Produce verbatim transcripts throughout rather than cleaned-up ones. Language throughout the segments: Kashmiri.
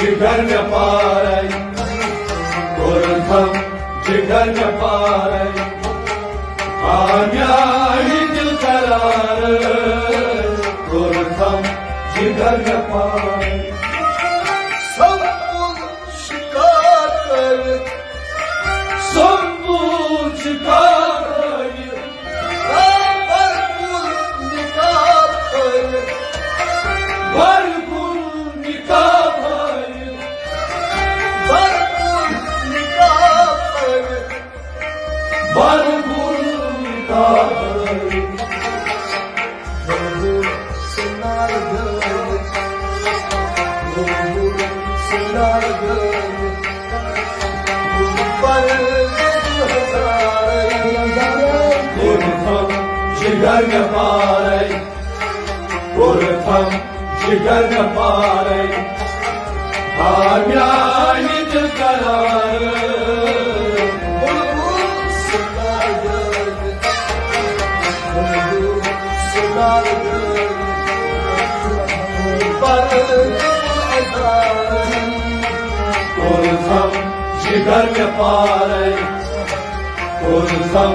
جگر مےٚ پارے، کوٚرُتھم جگر مےٚ پارے، آ میانہِ دِل قرار، کوٚرُتھم جگر مےٚ پارے۔ سمبل شکار کٔرِتھ، سمبل شکار کٔرِتھ، بھرپور نقاب تھٲوِتھ۔ بھرپور نقاب تھٲوِتھ۔ بھرپور نقاب تھٲوِتھ۔ بھرپور نقاب تھٲوِتھ۔ بھرپور سنار تھٲوِتھ۔ بھرپور سنار تھٲوِتھ۔ کوٚرُتھم جگر مےٚ پارے، کوٚرُتھم جگر مےٚ پارے، آ میانہِ دِل قرار۔ کوٚرُتھم جگر مےٚ پارے، کوٚرُتھم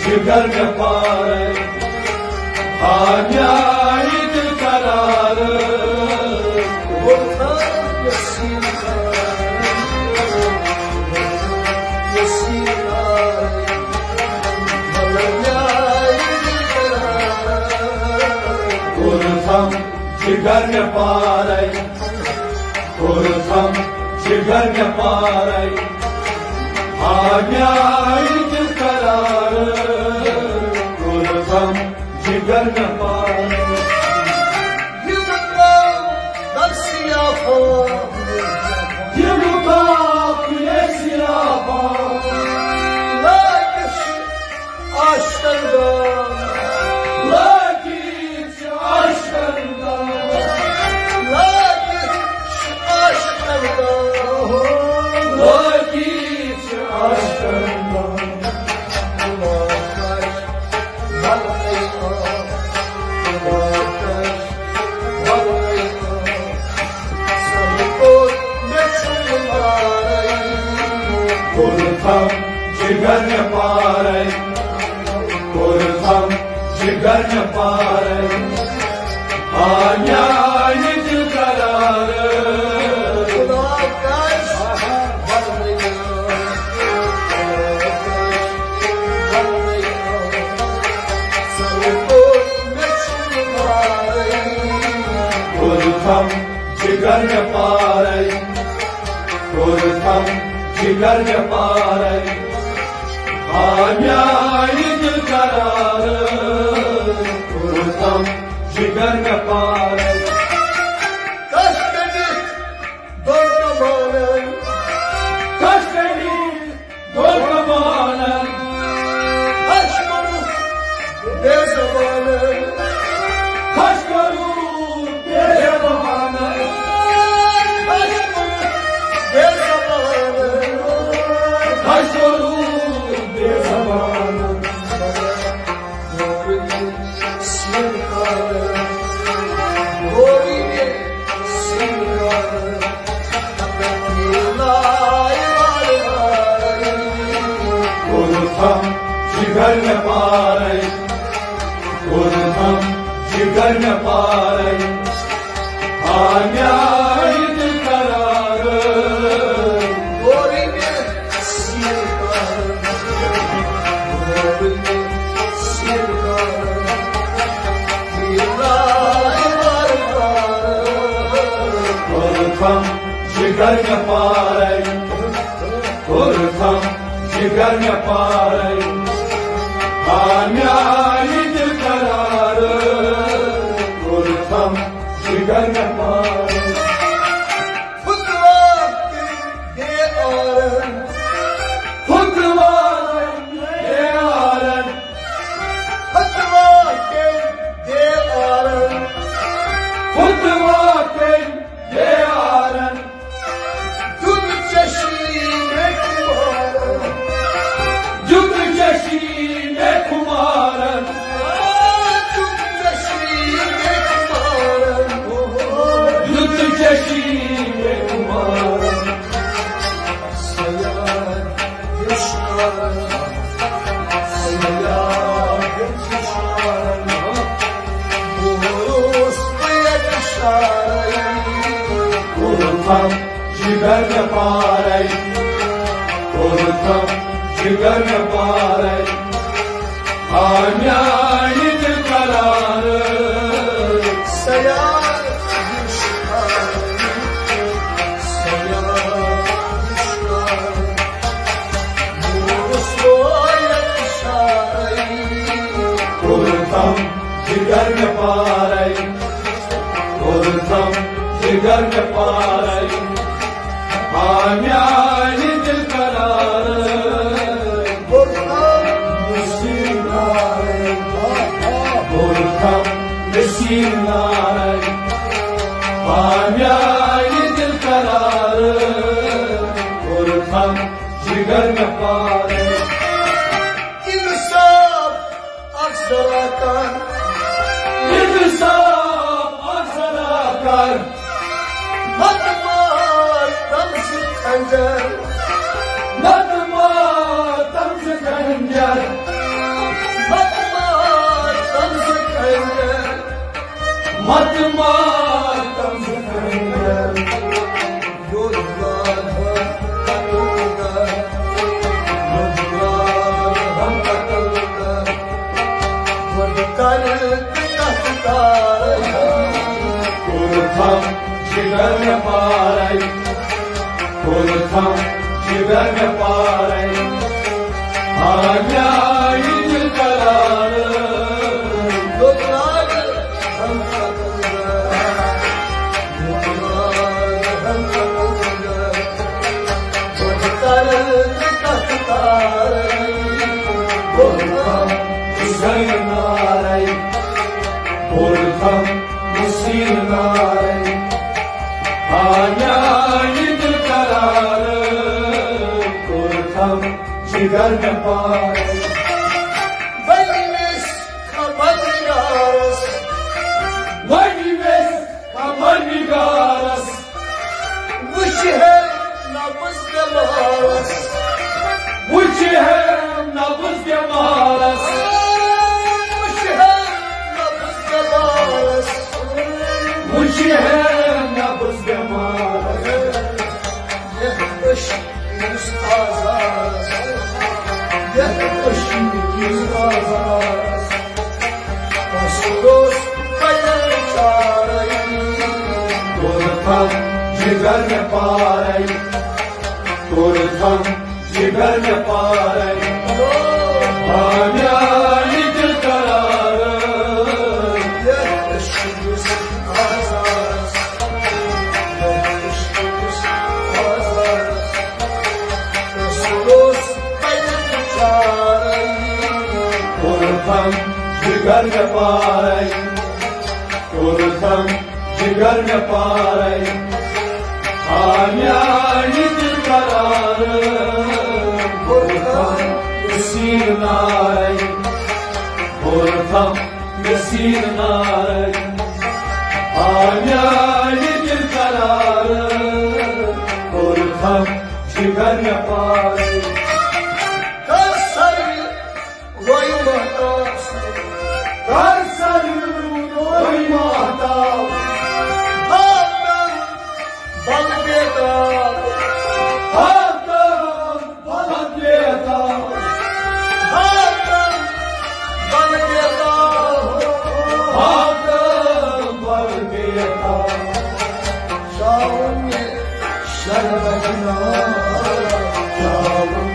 جگر مےٚ پارے، آ میانہِ دِل قرار۔ کوٚرُتھم جگر مےٚ پارے، کوٚرُتھم جگر مےٚ پارے، آ میانہِ دِل قرار۔ کوٚرُتھم جگر مےٚ پارے۔ یہِ مقام در سیاحا، یہِ مقام کُنے سیاحا، لٲگِتھ چھِ عاشقن دام، لٲگِتھ چھِ عاشقن دام، لٲگِتھ چھِ عاشقن دام، لٲگِتھ چھِ عاشقن دام۔ کوٚرُتھم جگر مےٚ پارے، کوٚرُتھم جگر مےٚ پارے، آ میانہِ دِل قرار۔ کوٚرُتھم جگر مےٚ پارے، کوٚرُتھم جگر مےٚ پارے، آ میانہِ دِل قرار۔ کوٚرُتھم جگر مےٚ پارے۔ کَتھ کٔرِتھ دۄن کمالن، کَتھ کٔرِتھ دۄن کمالن، ہَش کوٚرُتھ بے زبانن، ہَش کوٚرُتھ بے زبانن، ہَش کوٚرُتھ بے زبانن، ہَش کوٚرُتھ بے زبانن۔ کوٚرُتھم جگر مےٚ پارے، کوٚرُتھم جگر مےٚ پارے، آ میانہِ دِل قرار۔ کوٚرُتھم جگر مےٚ پارے، کوٚرُتھم جگر مےٚ پارے، آ میانہِ دِل قرار۔ کوٚرُتھم جگر مےٚ پارے۔ پھُٹراو تٔمۍ بے آرن۔ پھُٹراو تٔمۍ بے آرن۔ پھُٹراو تٔمۍ بے آرن۔ پھُٹراو تٔمۍ بے آرن۔ دیُت چشمے خمارن۔ دیُت چشمے خمارن۔ دیُت چشمے خمارن۔ جگر مےٚ پارے، کوٚر تھم جگر مےٚ پارے، آ میانہِ دِل قرار۔ سیار، سیار، کوٚر تھم جگر مےٚ پارے، کوٚر تھم جگر مےٚ پارے، آ میانہِ دِل قرار۔ کوٚر تھم نصیب نارے، کوٚر تھم نصیب نارے، آ میانہِ دِل قرار۔ کوٚر تھم جگر مےٚ پارے۔ انصاف اکھ ذرا کر، انصاف اکھ ذرا کر، مت مار تم زٕ خنجر، مت مار تم زٕ خنجر، مت مار تم زٕ خنجر، مت مار تم زٕ خنجر۔ کوٚر تھم جگر مےٚ پارے، کوٚر تھم جگر مےٚ پارے، آ میانہِ دِل قرار۔ کوٚر تھم نصیب نارے، آ میانہِ دِل قرار۔ کوٚر تھم جگر مےٚ پارے۔ ؤنۍ مےٚ خبر نگارس، ؤنۍ مےٚ خبر نگارس، وٕچھ ہے نبض دٮ۪ماغس، وٕچھ ہے نبض دٮ۪ماغس، وٕچھ ہے نبض دٮ۪ماغس، وٕچھ ہے نبض دٮ۪ماغس۔ یتھ کٔشیٖرِ ہٕنٛدِس آزارس، یتھ کٔشیٖرِ ہٕنٛدِس آزارس، اَسُر اوس بدل چارے۔ کوٚر تھم جگر مےٚ پارے، کوٚر تھم جگر مےٚ پارے، آ میانہِ دِل قرار۔ یتھ کٔشیٖرِ ہٕنٛدِس آزارس، یتھ کٔشیٖرِ ہٕنٛدِس آزارس، اَسُر اوس بدل چارے۔ کوٚر تھم جگر مےٚ پارے، کوٚر تھم جگر مےٚ پارے، آ میانہِ دِل قرار۔ کوٚر تھم نصیب نارے، کوٚر تھم نصیب نارے، آ میانہِ دِل قرار۔ کوٚر تھم جگر مےٚ پارے۔ کر سر وۄنۍ محتاج، کر سر وۄنۍ محتاج۔ ہاتن بل بیتاب، ہاتن بل بیتاب، ہاتن بل بیتاب، ہاتن بل بیتاب۔ شاوُن شربت نام، شاوُن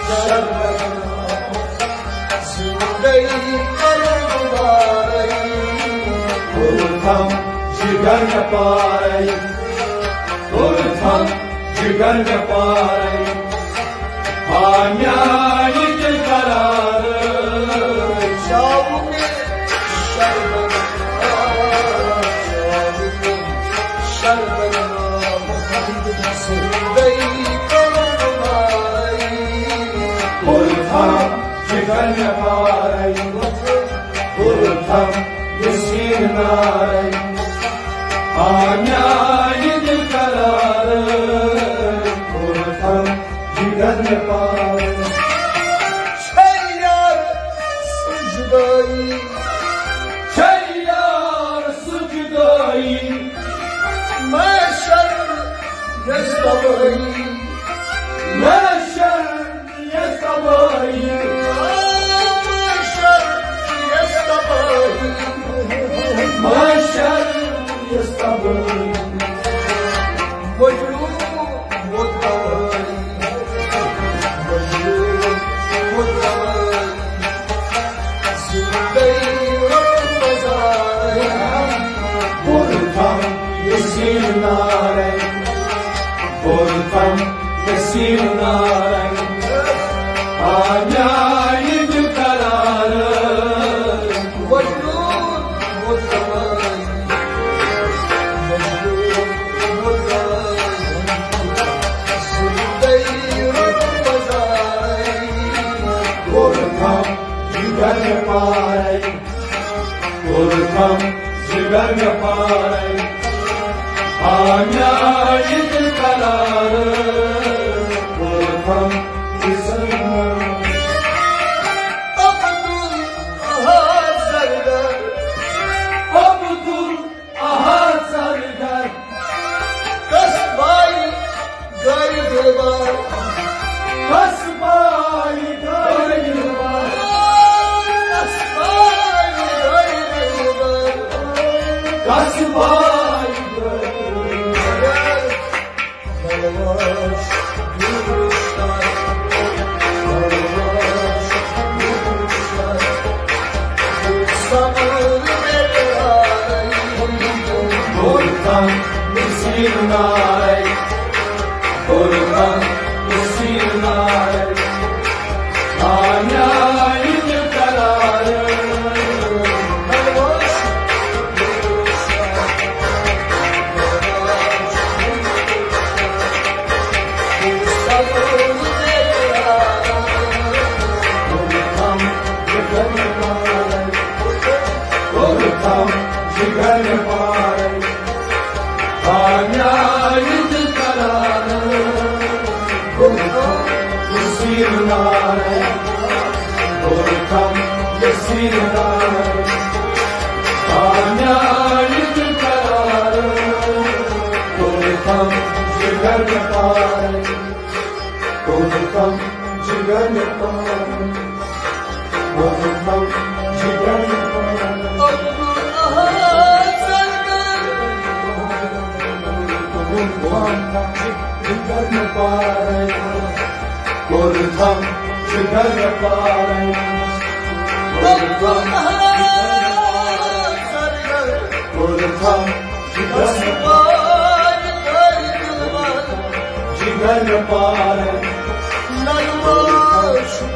شربت نام، زندگی کرن دوبارے۔ کوٚر تھم جگر مےٚ پارے، کوٚر تھم جگر مےٚ پارے، آ میانہِ دِل قرار۔ شاوُن شربت نام، شاوُن شربت نام، زندگی کرن دوبارے۔ کوٚر تھم جگر مےٚ پارے، کوٚر تھم نصیب نارے، آ میانہِ دِل قرار۔ کوٚر تھم جگر مےٚ پارے۔ چھے یار سٕنٛز جُدٲیی، چھے یار سٕنٛز جُدٲیی، محشر محشر یس تباہی، محشر یس تباہی، محشر یس تباہی۔ مجنون ووت توٲری، مجنون ووت توٲری۔ زندگی وقت گزاری۔ کوٚر تھم یہِ سیٖنہٕ نارے، کوٚر تھم یہِ سیٖنہٕ نارے، آ میانہِ دِل قرار۔ مجنون ووت توٲری، مجنون ووت توٲری۔ زندگی وقت گزاری۔ کوٚر تھم جگر مےٚ پارے، کوٚر تھم جگر مےٚ پارے، آ میانہِ دِل قرار۔ کوٚر تھم جسم عبدالاحد زردار، عبدالاحد زردار۔ کس بایہِ گرِ دلبر، کس بایہِ گرِ دلبر، کس بایہِ گرِ دلبر، کس بایہِ گرِ دلبر۔ بلوش دوستان، بلوش دوستان۔ کوٚر تھم یہِ سیٖنہٕ نارے، کوٚر تھم یہِ سیٖنہٕ نارے، آ میانہِ دِل قرار۔ کوٚر تھم جگر مےٚ پارے، آ میانہِ دِل قرار۔ کوٚر تھم یہِ سیٖنہٕ نارے، کوٚر تھم یہِ سیٖنہٕ نارے، آ میانہِ دِل قرار۔ کوٚر تھم جگر مےٚ پارے، کوٚر تھم جگر مےٚ پارے، کوٚر تھم جگر مےٚ پارے۔ کوٚر تھم جگر مےٚ پارے، کوٚر تھم جگر مےٚ پارے، کوٚر تھم جگر مےٚ پارے، کوٚر تھم جگر مےٚ پارے، جگر مےٚ پارے،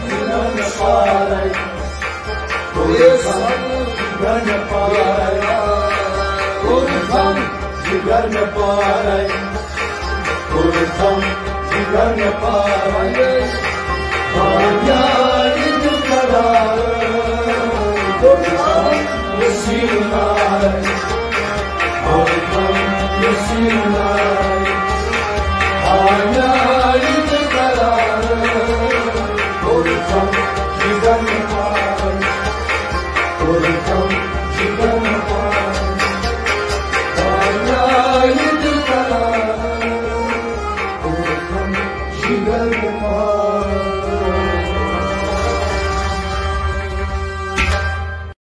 جگر مےٚ پارے۔ کوٚر تھم جگر مےٚ پارے، کوٚر تھم جگر مےٚ پارے، کوٚر تھم جگر مےٚ پارے۔ آ میانہِ دِل قرار، کوٚر تھم یہِ سیٖنہٕ نارے، کوٚر تھم یہِ سیٖنہٕ نارے، آ میانہِ دِل قرار۔ کوٚر تھم جگر مےٚ پارے، کوٚر تھم جگر مےٚ پارے، آ میانہِ دِل قرار۔ کوٚر تھم جگر مےٚ پارے۔